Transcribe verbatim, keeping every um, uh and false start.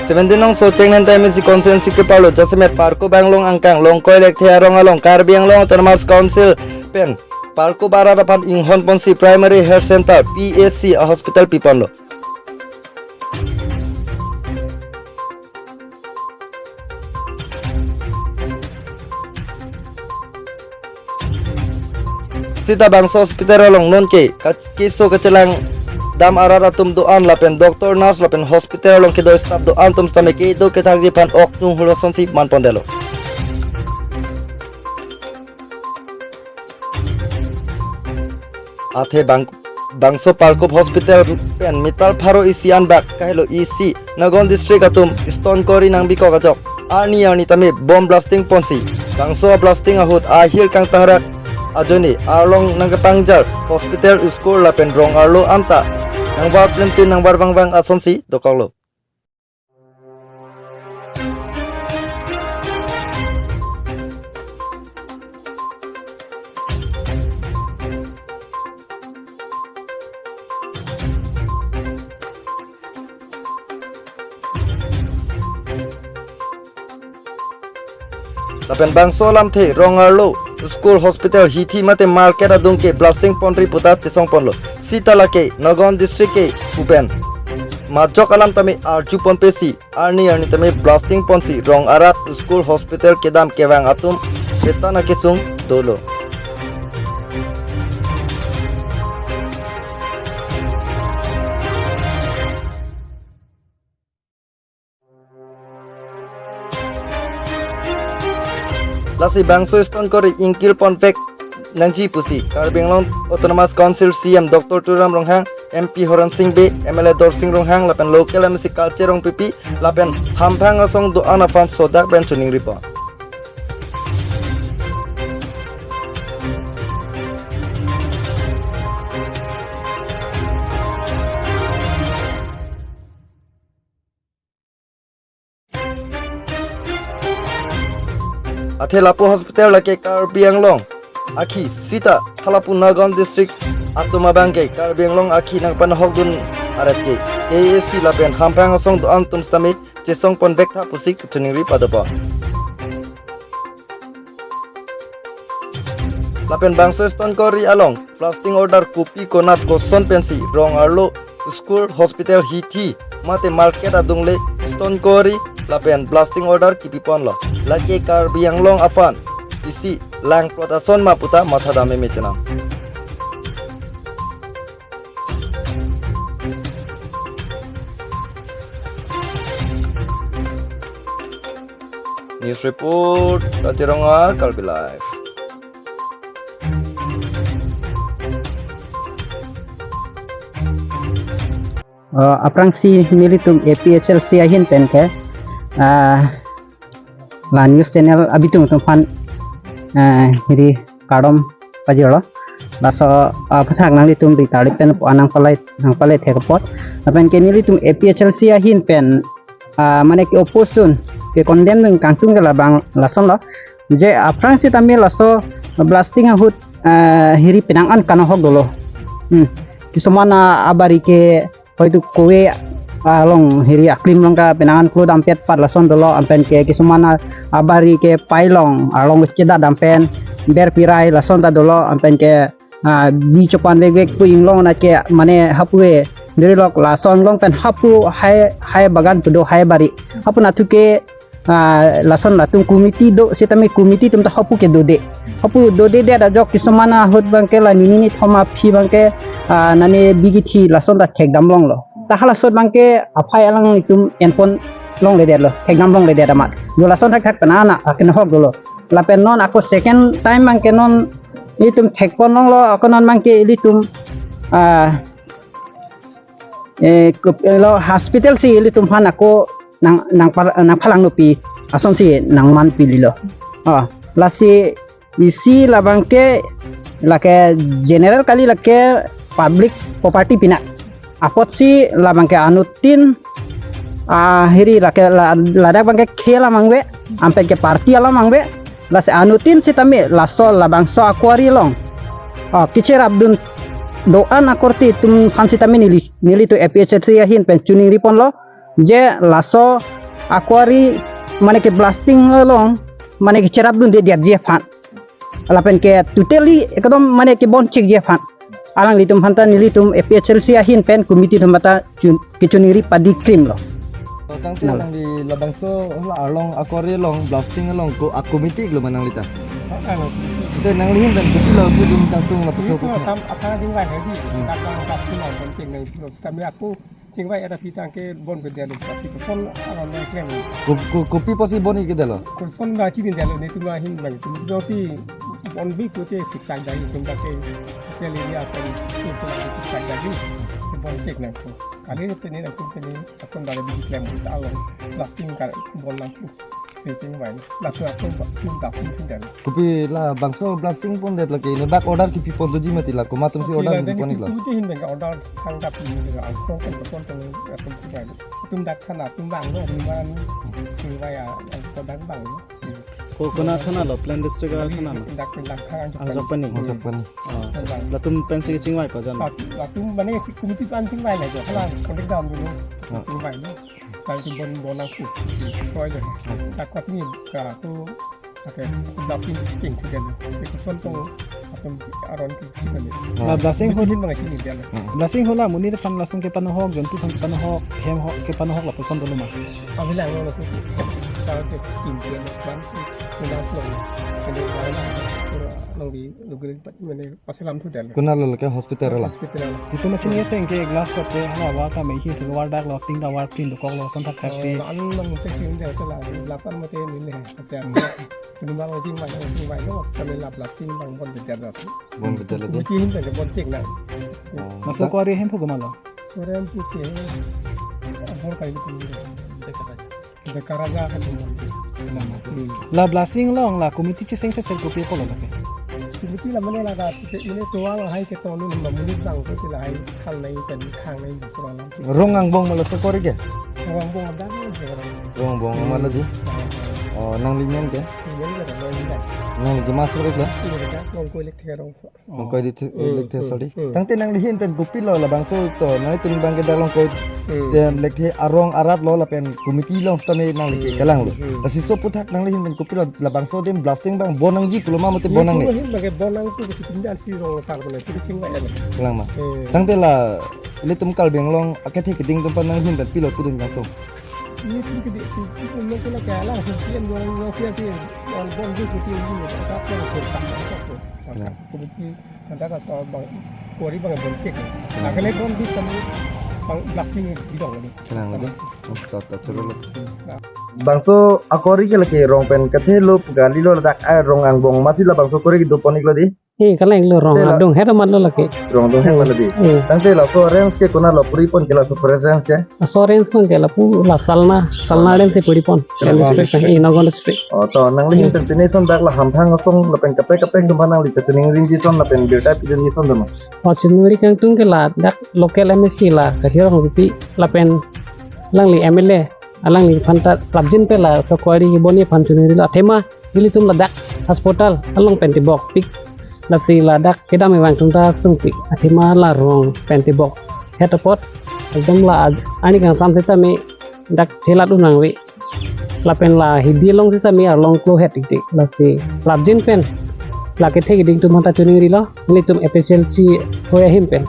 Seventeen nong Socheng Nentaimesi constituency keparlo jasemet Parkup Anglong angkang Longkoi Lekthe arong along Karbi Anglong Autonomous Council pen Parkup arat aphan inghon ponsi Primary Health Center, P H C, a hospital piponlo. Sita bangso hospital along nonke kach-, keso kachelang dam arat atum do-an lapen doctor, nurse lapen hospital along kedo staff do-an atum sitame kedo kethakji aphan ok chunghul asonsi manpondetlo. Athe bang, bangso Parkup Hospital pen meter pharo isi anbak kahelo isi Nagaon District atum stone quarry nangbikok ajok arni arni tame bomb blasting ponsi bangso blasting ahut ahir kangtangrak ajoine arlong nangkepangjar hospital, school lapen rong arlo anta nangbar plenplen nangbar vangvang asonsi dokoklo. Lapen bangso alamthe rong arlo, school, hospital, hithi mate market adung ke blasting ponri puta chesong ponlo. Sita lake Nagaon District ke pu pen majok alam tame arju ponpesi arni arni tame blasting ponsi rong arat, school, hospital kedam kevang atum betan akesung dolo. Lasi bangso stone quarry ingkil ponvek nangji pusi Karbi Anglong Autonomous Council C E M Doctor Tuliram Ronghang, M P Horen Sing Bey, M L A Dorsing Ronghang lapen local M A C Kalche Rongpipi lapen hamphang asong do-an aphan sodak pen choningri pon. Athe lapu hospital lake Karbi Anglong akhi sita halapu Nagaon District atum abang ke Karbi Anglong akhi nangpanhokdun arat ke K A C lapen hamphang asong do-an atum sitame chesong ponvek tha pusi kachoningri padopon. Lapen bangso stone quarry along blasting order kopi konat koson pensi rong arlo, school, hospital, hithi mate market adung le stone quarry lapen blasting order kipi ponlo. Lake Karbi Anglong aphan isi langplot ason ma puta matha dam meme chenam. News report, Kachiranga, Karbi Live. Uh, aphrangsi nelitum A P H L C ahin pen ke, uh, la news channel abitung atum aphan, eh, hiri kardom pajirlo. Laso, ah, aphuthak nanglitum ri tarlip pen po anang palai, nang palai thek apot. Lapen ke nelitum A P H L C ahin pen, ah, mane ke oppose dun, ke condemn dun kangtung ke labang lasonlo. Je aphrangsi tame laso blasting ahut, ah, hiri penang an kanahok dolo. Hmm. Kisuman, ah, abari ke hoitu kove along hiri aklim along ta penang an klo dampet pat lason dolo, anpen ke kisuman a-, abari ke pailong along keda dampen ber pirai lason ta dolo, anpen ke, ah, bi chopan vek vek pu inglong na ke mane hapu e diri lok lason along pen hapu hai, hai bagan pu do hai bari hapu nathu ke ah, lason latum committee do, sitame committee atum ta hapu ke dode. Hapu dodedet ajok kisuman ahut abang ke la nini nithom aphi abang ke, ah, nane bigi thi lason ta thekdam longlo. Ta halaso abang ke aphai alanglitum enpon longledetlo, thekdam longledet amat. Jo lason thakthak penang an akenhok dolo. Lapen non ako second time abang ke non ilitum thekpon longlo, ako non abang ke ilitum, ah, eh, kup-, eh, lo hospital si ilitum aphan ako nang, nang par-, nangphalang nopi asonsi nangman pililo. Oh, lasi isi labang ke lake general kali, lake public property pina. Apotsi labang ke anuttin, ah, hiri lake la-, ladak abang ke khel alam abang ave, anpen ke party alam abang ave, lasi anuttin sitame laso labangso a-quarry along, ah, kecherapdun do-an akorte atum aphan sitame neli, nelitum A P H L C ahin pen choningri ponlo. je laso a-quarry mane ke blasting along mane ke cherapdunde diatji aphan, lapen ke totally ekdom mane ke bon chekji aphan alanglitum aphanta nelitum A P H L C ahin pen committee atum aphanta chu-, kechoningri padi krim lo. Tangte Nang. Nangli labangso hala along a-quarry along blasting along ko a-committee lo ma nanglita. Ano? Te nangli ahin pen kopilo pudun tangtung lapuso Ini ko. Sam apa sing vai lagi. Hmm. Kadang pasti nonton ceng nang terus. Kami aku sing vai ada pitang ke bon beda lo pasti koson alam yang klem. Ko, ko, kopi pasti bon kedelo. Koson da chini delo ni tuma ahin bang. Tuma si bon bi pute siksa dai tuma ke sel ini apa ni. Tuma siksa dai. Si bon cek nang. Kali pene nang pene. Ason dale bidi klem ta along blasting kar bon nangpu. Sing sing vai. Laso ason ba-, tum blasting sing dale. Kopi labangso blasting pondet lake ini bak order kipi pon doji mati la komat atumsi order kipi pon ik la. Tuji hin bang order thang dap ni ason kan pon tong ason sing vai. Tum dak thana tum bang lo ni man sing vai a, a, ko dak bang lo. Ko kona thana lo, Pillai district a thana lo. Dak Pillai thana Anjokpani. Anjokpani. Oh. Latum pensi chingvai ko jan. Latum mane si committee pan chingvai na jo. Hala contact dam dulu. Oh. Chingvai na. Lalu tu bon bon langsung. Koi deh. Takut ni ka tu pakai blasting ching tu jan. Si koson tong atum aron tu ching jan. La blasting ho Hin mengasih ni jan. Blasting ho la monit aphan langsung kepanohok, jontu aphan kepanohok, hem ho kepanohok lapuson dolo ma. Kami lang lo tu. Kalau ke tim dia kan. Kunas lo. Jadi mana orang di lugri mane paselam thu del. Konat lo lake hospital la. Hospital la. Itum machine ye teng ke glass chot te hala war ta me hi thu war dak lo ting ta war pin dokok lo son thak thak si. An nang te kin de la glass an mate min he. Sia. Kunu ma lo jing ma lo jing ma lo kami la plastic bang bon de jadot. Bon bejala tu. Mungkin hin de bon cek na. Masuk ko hari hem phu kemalo. Orang putih. Abor kali pun. Dekaraja kan. Hmm. La blasting along la committee cheseng sesel kopi apot lo lake. Committee la mane la da, mane tua la hai ke tonu ma monit bang ke la hai khang nai pen khang nai sura la. Rong angbong ma laso a-quarry ke? Rong angbong ada ni. Rong angbong ma la di. Oh, nangli men ke? Nangli ke masuk ke la? Iya, rong ko lek the rong so. Longkoi di thu, hmm, lek the, hmm, sorry. Hmm. Tangte nangli ahin pen kopilo labangso to, nangli tuning bang ke dak Longkoi, hmm, dem lek the arong arat lo lapen committee along tame nangli ke, hmm, kelang lo. Hmm. Lasi so aputhak nangli ahin pen kopilo labangso dem blasting bang bon nangji pulo ma mate bon nangne. Ahin bang ke bon nang tu si pindan si rong sar bana tu ching ba ya. Kelang ma. Eh. Tangte la ilitum Karbi Anglong akethe keding atum aphan nangli ahin pen pilo pudun kangtung. Ini tu ke di tu tu lo ke la ke la si si en bon lo si si bon bon tu tu tu tu ta ko ko ta ko. Kelang. Committee Anta ka so bang a-quarry bang bon cek. Nah, kalau bon di kami bang blasting bidong ni. Kelang lagi. Oh, ta ta chalo lo. Nah. Bangso a-quarry ke lake rong pen kethe lo gali lo ladak ai rong angbong mati labangso a-quarry kedo pon ik lo di. Eh, kalang lo rong. Tela. Adung her mat lo lake. Rong adung her mat lo di. Eh. Tangte laso range ke konat lo puri pon ke laso presence ke. Laso range pon ke lapu la Salna, Salna range si puri pon. Salna district, eh, Nagaon district. Oh, to nangli ahin pen pine ason dak la hamphang asong lapen kaprek kaprek atum aphan nangli kachiningri ji ason lapen birta pidun ji ason doma. Oh, chiningri kangtung ke ladak local M A C la Kachirong Rongpi lapen alangli M L A, alangliphan ta prapjin pen laso a-quarry bonni aphan chiningri lo athema ilitum ladak hospital along pen tebok pik. Lasi ladak kedam evang atum ta sungpik athema la rong pen tebok het apot. Ekdom la ag-, ani kangsam seta me dak thelat unang ve. Lapen la hidi along seta me arlong klo het ikti. Lasi prapjin pen la kethe keding atum aphanta chiningri lo. Ilitum A P H L C hoi ahin pen.